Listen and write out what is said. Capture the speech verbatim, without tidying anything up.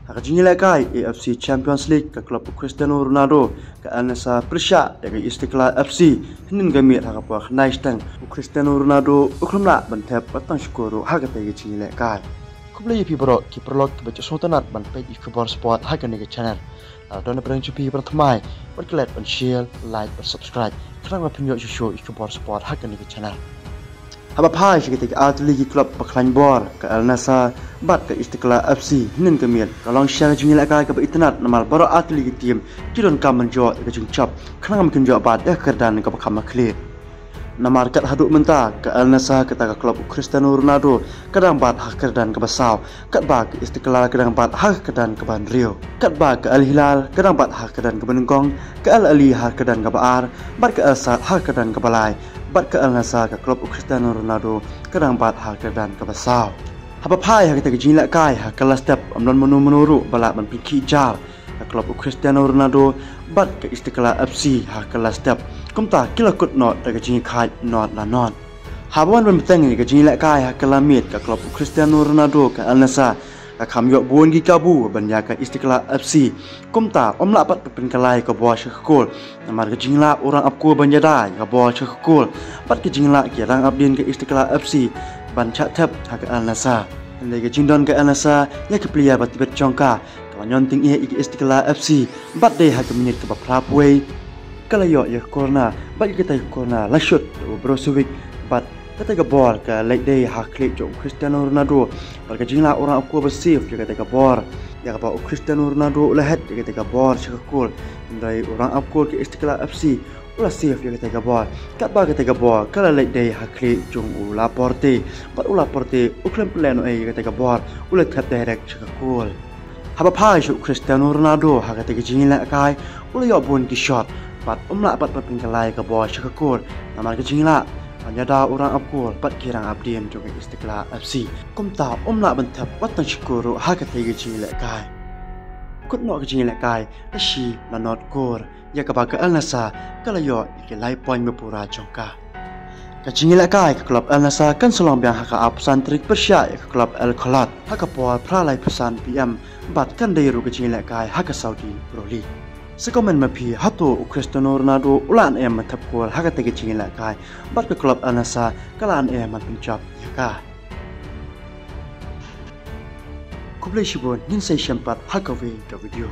Ha ka jingïalehkai A F C Champions League, ka klub u Cristiano Ronaldo ka Al Nassr pyrshah ïa ka Istiklal F C hynnin ka miet ha ka por khyndai shiteng. U Cristiano Ronaldo u khlem lah ban thep wat tang shi kol ruh ha katei ka jingïalehkai. Khublei ïa phi baroh ki paralok kiba ju sngewtynnat ban peit ïa ki khubor sport ha kane ka channel. Lada don na pdeng jong phi ban thymmai, wat klet ban share, like, ban subscribe, khnang ba phin ïoh shuh shuh ïa ki khubor sport ha kane ka channel. Haba phai sha katei ka artylli ki klub ba khlaiñ bor, ka Al Nassr bad ka Istiklal F C, hynnin ka miet ka long shisha ka jingïalehkai kaba itynnat, namar baroh artylli ki team ki donkam ban jop ïa ka jingjop khnang ba kin jop bat ïa ka kyrdan kaba kham khlieh. Namar kat haduh mynta ka Al Nassr, kata ka klub u Cristiano Ronaldo, ka dang bat ha ka kyrdan kaba saw, katba ka Istiklal ka dang bat ha ka kyrdan kaba hynriew, katba ka Al Hilal ka dang bat ha ka kyrdan kaba nyngkong, ka Al Ahli ha ka kyrdan kaba ar, bad ka Al Sadd ha ka kyrdan kaba lai, bad ka Al Nassr, ka klub u Cristiano Ronaldo, ka dang bat ha ka kyrdan kaba saw. Haba phai ha katei ka jingïalehkai, ha ka la step ym don mano mano ruh ba lah ban pynkhih jar ka klub u Cristiano Ronaldo bad ka Istiklal F C ha ka la step. Kumta ki la kut noh da ka jingïakhaid not la not. Haba wan ban bteng ïa ka jingïalehkai ha ka la miet, ka klub u Cristiano Ronaldo ka Al Nassr ka kham ïoh bun ki kabu ban ïa ka Istiklal F C. Kumta ym lah pat ban pynkylla ïa ka bor sha ka kol, namar ka jinglah u rang ap kol ban ïada ïa ka bor sha ka kol, bad ka jinglah ki rang ap dien ka Istiklal F C ban shah thep ha ka Al Nassr. Hynrei ka jingdon ka Al Nassr ïa ki player ba tbit jong ka, ka la ñion tyngeh ïa ka Istiklal F C, bad dei ha ka minit kaba phra phew wei ka la ïoh ïa ka corner, bad ïa katei ka corner la shot da u Brozovic, bad katei ka bor ka la leit dei ha khlieh jong u Cristiano Ronaldo, bad ka jinglah u rang ap kol ba save ïa katei ka bor, ïa kaba u Cristiano Ronaldo u la head ïa katei ka bor sha ka kol. Hynrei u rang ap kol ka Istiklal F C u la save ïa katei ka bor, katba katei ka bor ka la leit dei ha khlieh jong u Laporte, bad u Laporte u khlem pynlehnohei ïa katei ka bor, u la thep direct sha ka kol. Haba phai sha u Cristiano Ronaldo ha katei ka jingïalehkai, u la ïoh bun ki shot, bad ym lah pat ban pynkylla ïa ka bor sha ka kol, namar ka jinglah ban ïada u rang ap kol bad ki rang ap dien jong ka Istiklal F C. Kumta ym lah ban thep wat tang shi kol ruh ha katei ka jingïalehkai. Kut noh ka jingïalehkai da shi la not kol, ïa kaba ka Al Nassr ka la ïoh ïa ki lai point ba pura jong ka. Ka jingïalehkai ka klub Al Nassr kan sa long biang ha ka arphew san tarik pyrshah ïa ka klub Al Kholood ha ka por phra laiphew san P M, bad kan dei ruh ka jingïalehkai ha ka Saudi Pro League. Sa comment ma phi, hato u Cristiano Ronaldo u la an em ban thep kol ha katei ka jingïalehkai, bad ka klub Al Nassr ka la an em ban pynjop ïa ka? Khublei shibun, ngin sa ïashem pat ha kawei ka video.